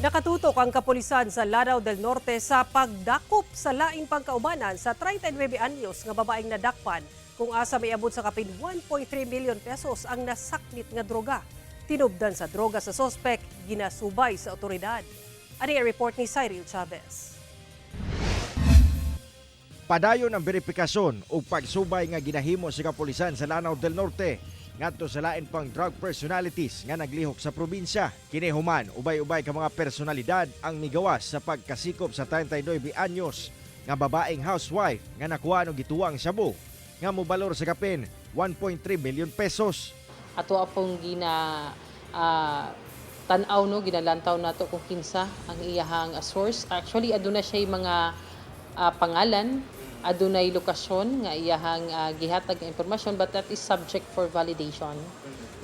Nakatutok ang kapulisan sa Lanao del Norte sa pagdakop sa laing pangkaubanan sa 39 anyos nga babaeng nadakpan kung asa may abot sa kapin 1.3 million pesos ang nasaknit nga droga. Tinubdan sa droga sa sospek, ginasubay sa otoridad. Ani ang report ni Cyril Chavez. Padayon ang verifikasyon ug pagsubay nga ginahimo sa kapulisan sa Lanao del Norte ngadto sa lain pang drug personalities nga naglihok sa probinsya. Kini human ubay-ubay ka mga personalidad ang migawas sa pagkasikop sa 39 anyos nga babaeng housewife nga nakuha og gituwang shabu nga mobalor sa kapin 1.3 million pesos. Ato apong gina tan-aw, no, ginalantaw nato kung kinsa ang iyahang source. Actually, aduna siya mga pangalan, adunay lokasyon nga iyahang gihatag nga impormasyon, but that is subject for validation,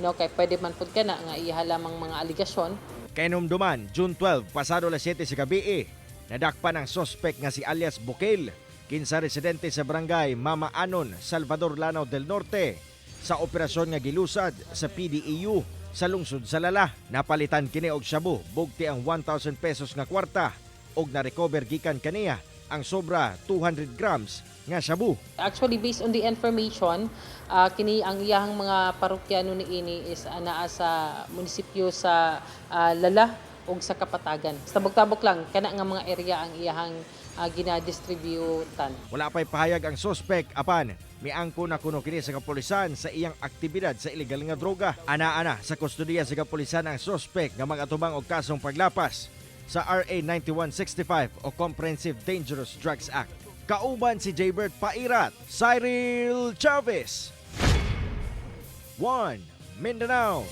no, kay pwede man pud kana nga iyaha lamang mga aligasyon. Kahinumduman, June 12, pasado alas 7 sa gabi, nadakpan ang sospek nga si alias Bukil, kinsa residente sa barangay Mama Anon, Salvador, Lanao del Norte, sa operasyon nga gilusad sa PDEU sa lungsod sa Lala. Napalitan kini og shabu, bugti ang 1,000 pesos nga kwarta, og na-recover gikan kaniya ang sobra 200 grams nga shabu. Actually, based on the information, kini ang iyahang mga parokyano niini is naa sa munisipyo sa Lala ug sa Kapatagan. Tabok-tabok lang kana nga mga area ang iyahang ginadistributan. Wala pa'y pahayag ang sospek apan miangko na kuno kini sa kapulisan sa iyang aktibidad sa ilegal nga droga. Ana-ana sa kustodiya sa kapulisan ang sospek nga mag-atubang og kasong paglapas sa RA 9165 o Comprehensive Dangerous Drugs Act. Kauban si Jaybert Pairat, Cyril Chavez. 1 Mindanao.